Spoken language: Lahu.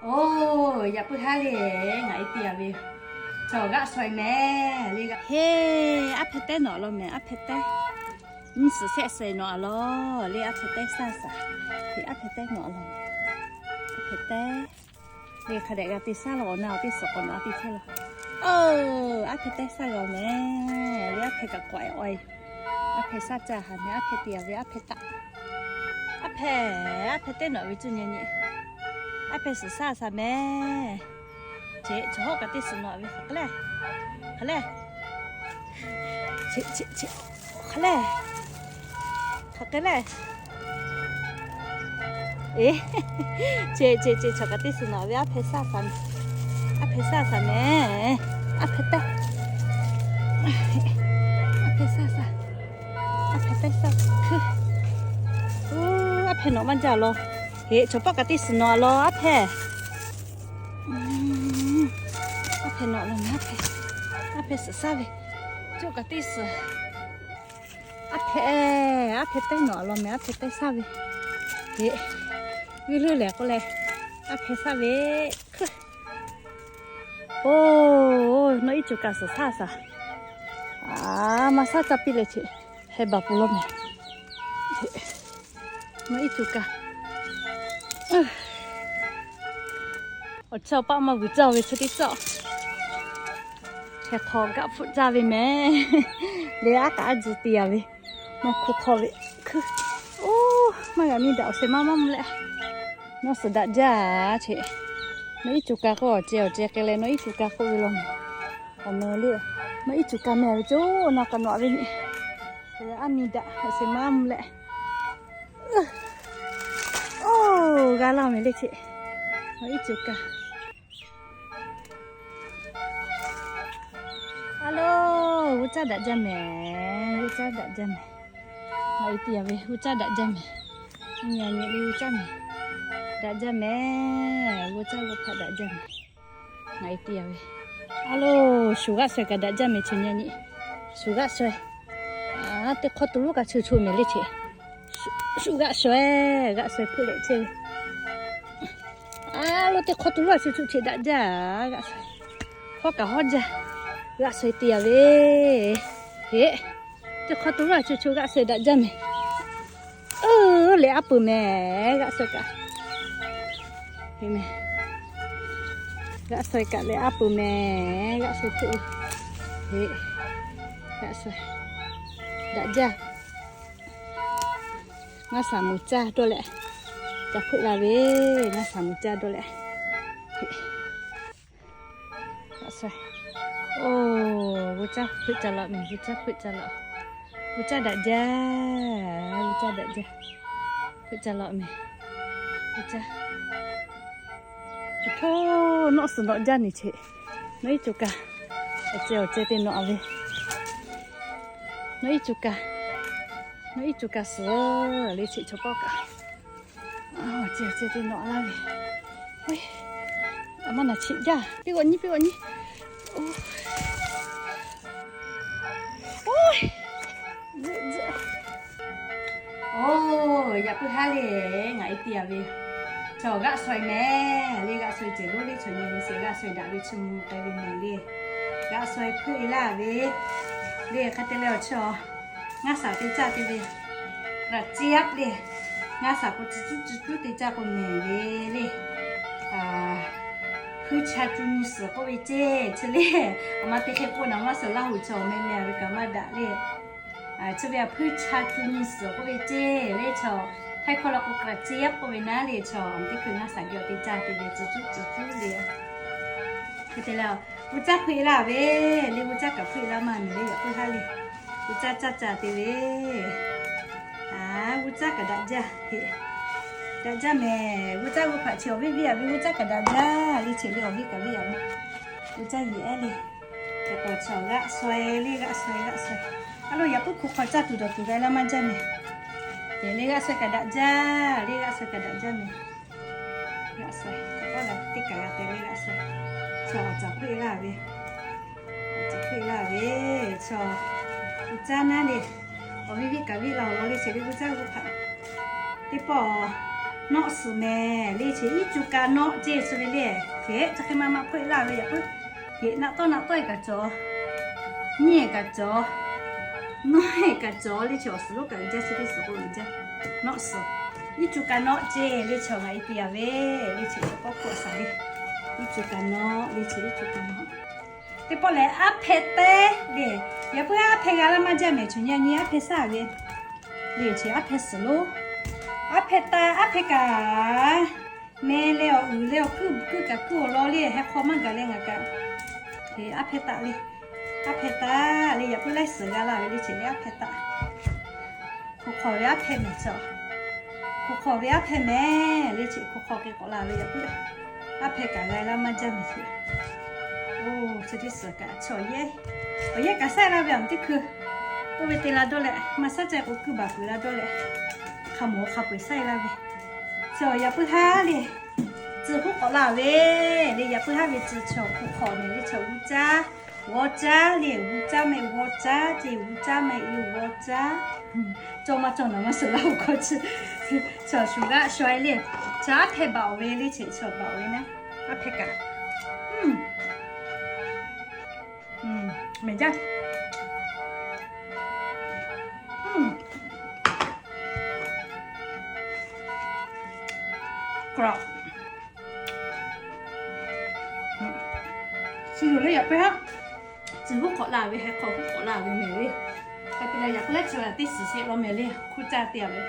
Oˬ, yaꞈ puiˉ haˉ le, ngaˬ e te a ve, chaw g'aˆ shaweh mehˍ le g'aꞈ. Heˇ, aˉ hpehꞈ tehˉ nawˬ a lawn mehˍ, aˉ hpehꞈ tehˉ. Nyiˇ suhˍ shehˆ shaweh nawˬ a lawn le, aˉ hpehꞈ tehˉ shaˇ shaˍ. Heˇ, aˉ hpehꞈ tehˉ nawˬ a lawn mehˍ, aˉ hpehꞈ tehˉ. Le hk'a dehꞈ g'a te shaˇ law, awˬ na awˬ teˇ suhˍ k'awꞈ nawˬ a te chehˇ law. Oˬ, aˉ hpehꞈ tehˉ shaˇ g'a mehˍ le, aˉ hpehꞈ kaꞈ k'awꞈ e awˬ e. Aˉ hpehꞈ shaˇ caˇ haˍ mehˍ, aˉ hpehꞈ te a ve, aˉ hpehꞈ taˆ. Aˉ hpehꞈ, aˉ hpehꞈ tehˉ nawˬ a ve cuˇ nyi nyi. Aˉ hpehꞈ suhˍ shaˇ shaˍ mehˍ. Cheꞈ, chaw hawˉ kaꞈ teˇ suhˍ nawˬ a ve hk'aˬ hk'e le. Hk'aˬ hk'e le. Cheꞈ, cheꞈ, cheꞈ. Hk'aˬ hk'e le. Hk'aˬ hk'e le. Eˬ, cheꞈ, cheꞈ, cheꞈ, chaw kaꞈ teˇ suhˍ nawˬ a ve aˉ hpehꞈ shaˇ shaˍ mehˍ. Aˉ hpehꞈ shaˇ shaˍ mehˍ. Aˉ hpehꞈ tehˉ. Aˉ hpehꞈ shaˇ shaˍ. Aˉ hpehꞈ tehˉ shaˇ hkuiˇ. Oˬ, aˉ hpehꞈ nawˬ maˇ jaˇ law. Heꞈ, chaw pawˆ kaꞈ teˇ suhˍ nawˬ a lawn aˉ hpehꞈ. Aˉ hpehꞈ nawˬ a lawn mehˍ, aˉ hpehꞈ. Aˉ hpehꞈ suhˍ shaˇ ve. Chaw kaꞈ teˇ suhˍ. Aˉ hpehꞈ, aˉ hpehꞈ tehˉ nawˬ a lawn mehˍ, aˉ hpehꞈ tehˉ shaˇ ve. Heꞈ, g'uiˇ leuˉ lehˬ k'oˆ leh, aˉ hpehꞈ shaˇ ve. Hkuiˇ. Oˬ, nawˬ iˉ cuˬ kaꞈ suhˍ shaˇ shaˍ. Aˬ, maˇ shaˉ caˇ piˇ leh cheꞈ, heh baˬ peuˬ law mehˍ. Nawˬ iˉ cuˬ kaꞈ, awˬ chawˇ paˆ maˇ vuiˬ caˇ ve chi teˇ tcuhˆ. Hk'e hk'aw gaˆ hpfuhˆ caˇ ve mehˍ. Le aˉ kaꞈ aˉ tzuh te a ve, maˇ hkuˇ hk'aw ve. Hkuiˇ. Oˬ, maˇ g'a miˇ daꞈ awˬ shehˍ maˇ maˇ mvuh leh, nawˬ suhˍ daꞈ jaˇ cheꞈ. Nawˬ iˉ cuˬ kaꞈ k'o awˬ ceh awˬ ceh k'ai leh nawˬ iˉ cuˬ kaꞈ k'oˆ ve law mehˍ. Awˬ meh le, nawˬ iˉ cuˬ kaꞈ mehˍ ve coˬ, nawˬ kaꞈ nawˬ ve nyi. Aˉ miˇ daꞈ awˬ shehˍ maˇ mvuh leh. Oˬ, g'a laˇ mehˍ le cheꞈ. Nawˬ iˉ cuˬ kaꞈ. A lo, g'uˇ caˇ daꞈ jaˇ mehˍ, g'uˇ caˇ daꞈ jaˇ mehˍ. Ngaˬ e te a ve g'uˇ caˇ daꞈ jaˇ mehˍ. Nyi a nyi le g'uˇ caˇ mehˍ. Daꞈ jaˇ mehˍ, g'uˇ caˇ g'uˇ hpaꞈ daꞈ jaˇ mehˍ. Ngaˬ e te a ve. A lo, shu g'aˆ shaweh kaꞈ daꞈ jaˇ mehˍ cheꞈ nyi a nyi. Shu g'aˆ shaweh. Teˇ hk'awˇ tu loˉ kaꞈ chu chu mehˍ le cheꞈ. Shu g'aˆ shaweh, g'aˆ shaweh hpeuˆ leh chehˇ ve. A lo, teˇ hk'awˇ tu loˉ a chu chu cheꞈ daꞈ jaˇ g'aˆ shaweh. Hawˉ kaꞈ hawˉ jaˇ. G'aˆ shaweh te a ve. Heꞈ, teˇ hk'awˇ tu loˉ a chu chu g'aˆ shaweh daꞈ jaˇ mehˍ. Oˬ, leh aˉ peuˬ mehˍ g'aˆ shaweh kaꞈ. G'aˆ shaweh kaꞈ leh aˉ peuˬ mehˍ, g'aˆ shaweh hpeuˆ. Heꞈ, g'aˆ shaweh daꞈ jaˇ. Ngaˇ shaˍ muiˬ caˇ dawˇ leh, ca hpeuˆ la ve, ngaˇ shaˍ muiˬ caˇ dawˇ leh. G'aˆ shaweh. Oˬ, g'uˇ caˇ hpeuˆ ca law mehˍ, g'uˇ caˇ hpeuˆ ca law. G'uˇ caˇ daꞈ jaˇ, g'uˇ caˇ daꞈ jaˇ. Hpeuˆ ca law mehˍ. G'uˇ caˇ. Htawˇ, nawˬ suhˍ nawꞈ jaˇ nyi cheꞈ. Nawˬ iˉ cuˬ kaꞈ awˬ ceh awˬ ceh te nawꞈ a ve. Nawˬ iˉ cuˬ kaꞈ, nawˬ iˉ cuˬ kaꞈ suhˍ le cheꞈ chaw pawˆ kaꞈ. Awˬ ceh awˬ ceh te nawꞈ laˇ ve. Oˬ, a ma naˬ cheꞈ jaˇ. Piˇ g'awꞈ nyi, piˇ g'awꞈ nyi. Oˬ, oˬ, yaꞈ puiˉ haˉ le, ngaˬ e te a ve. Chaw g'aˆ shaweh mehˍ le, g'aˆ shaweh cehˬ lonˉ le, chaw nyi nyi sheˍ g'aˆ shaweh daꞈ ve chi mvuh k'ai ve mehˍ le. G'aˆ shaweh hpeuˆ e laˇ ve le, hk'e te leh awˬ chi ngaˇ shaˍ te caˇ te ve. G'aꞈ ciˉ aˉ le. Ngaˇ shaˍ k'o tcuh cuˉ tcuh cuˉ te caˇ k'o mehˍ ve le. Hpuiˇ cha cu nyi suhˍ k'oˆ ve ceˇ chi le. A ma te hk'e k'oˆ naˍ maˇ suhˍ Laˇ huˍ chaw meh meh a ve kaꞈ maˇ daꞈ le. Chi ve hpuiˇ cha cu nyi suhˍ k'oˆ ve ceˇ le chaw. Htaiˇ hkawˇ la k'o g'aꞈ ciˉ aˉ k'oˆ ve naˉ le chaw. Teˇ hkui ngaˇ shaˍ geh awˬ te caˇ te ve tcuh cuˉ tcuh cuˉ le. Hk'e te leh, g'uˇ caˇ hpeuˆ e laˇ ve, le g'uˇ caˇ kaꞈ hpeuˆ e laˇ maˇ mehˍ le, yaꞈ puiˉ haˉ le. G'uˇ caˇ caˇ caˇ te ve. A, g'uˇ caˇ kaꞈ daꞈ jaˇ. Daꞈ jaˇ mehˍ. G'uˇ caˇ g'uˇ hpaꞈ chi awˬ viˉ viˉ a ve g'uˇ caˇ kaꞈ daꞈ jaˇ le, cheꞈ le awˬ viˉ kaꞈ viˉ a ve. G'uˇ caˇ yeˬ ehˉ le. Teꞈ k'awꞈ chaw g'aˆ shaweh le, g'aˆ shaweh, g'aˆ shaweh. A lo, yaꞈ puiˉ hk'oˆ hk'aw caˇ tuˬ dawˬ tuˬ g'a e laˇ maˇ jaˇ mehˍ. Teꞈ le g'aˆ shaweh kaꞈ daꞈ jaˇ, le g'aˆ shaweh kaꞈ daꞈ jaˇ mehˍ. G'aˆ shaweh, teˇ kaꞈ g'a te kaꞈ g'aˆ shaweh. Chaw awˬ caˍ hpeuˆ e laˇ ve. Awˬ caˍ hpeuˆ e laˇ ve. Chaw g'uˇ caˇ naˉ le. Awˬ viˉ viˉ kaꞈ viˉ la awˬ lawn le, cheꞈ le g'uˇ caˇ g'uˇ hpaꞈ. Teˇ pawˆ Nawˆ suhˍ mehˍ le chi iˉ cu ka nawˆ ceˇ chi ve le. Hk'e chi hk'e ma ma hpeuˆ laˇ ve yaꞈ puiˉ. Hk'e naˆ tawˆ naˆ tawˆ-e kaꞈ cawˬ, nyiˇ-e kaꞈ cawˬ, nawˇ-e kaꞈ cawˬ le chi awˬ suhˍ lonˉ kaꞈ uiˍ jaˇ chi teˇ suhˍ k'o uiˍ jaˇ. Nawˆ suhˍ, iˉ cu ka nawˆ ceˇ le chi ngaˬ e te yaꞈ ve le chi k'awꞈ k'oˆ a shaˍ le. Iˉ cu ka nawˆ le chi iˉ cu ka nawˆ. Teˇ pawˆ lehˬ aˉ hpehꞈ taˇ le. Yaꞈ puiˉ aˉ hpehꞈ g'a laˇ maˇ jaˇ mehˍ, chaw nyi nyi aˉ hpehꞈ shaˉ ve le chi aˉ hpehꞈ suhˍ lonˉ. Aˉ hpehꞈ taˇ, aˉ hpehꞈ kaꞈ meh leh awˬ uiˍ leh awˬ kuiˉ, kuiˉ kaꞈ kuiˉ awˬ lawn le heh hk'aw maˇ gaˬ leh ngaˬ kaꞈ. Hk'e aˉ hpehꞈ taˇ le. Aˉ hpehꞈ taˇ le yaꞈ puiˉ laiˉ suhˍ g'a laˇ ve le chi le aˉ hpehꞈ taˇ. Hk'oˆ hk'aw ve aˉ hpehꞈ mehˍ chi. Hk'oˆ hk'aw ve aˉ hpehꞈ mehˍ le chi hk'oˆ hk'aw hk'e k'awꞈ la ve yaꞈ puiˉ. Aˉ hpehꞈ kaꞈ g'a laˇ maˇ jaˇ mehˍ chi. Oˇ chi teˇ suhˍ kaꞈ chi awˬ yehˇ, awˬ yehˇ kaꞈ shaˉ-e laˇ ve aˬ teˇ hkui. Oˇ ve te la dawˇ leh maˇ shaˉ ca k'o kuiˉ baˬ peuˬ la dawˇ leh hk'a mawˬ hk'a peu-eˬ shaˉ-e laˇ ve. Chi awˬ yaꞈ puiˉ haˉ le. Tcuh huˉ k'awꞈ la ve le yaꞈ puiˉ haˉ ve tcuh chi awˬ hk'oˆ hk'aw mehˍ le chi g'uˇ caˇ, g'awˇ caˇ le g'uˇ caˇ mehˍ g'awˇ caˇ ce g'uˇ caˇ mehˍ le g'awˇ caˇ. Cawˇ maˇ cawˇ naˬ maˇ suhˍ laˇ-oˬ hkawˇ chi. Chi awˬ shuˍ g'aˇ shu-e le. Chi aˉ hpehꞈ baˬ-oˬ ve le chi chi baˬ-oˬ ve naˉ. Aˉ hpehꞈ kaꞈ mehˍ jaˇ. K'awꞈ suh yoˬ le yaꞈ puiˉ haˉ. Tcuh huˉ k'awꞈ la ve heh hk'aw huˉ k'awꞈ la ve mehˍ le. Hk'a te leh yaꞈ puiˉ laiˉ chi teˇ suhˍ shehˆ law mehˍ le hkuˇ caˇ te-a ve.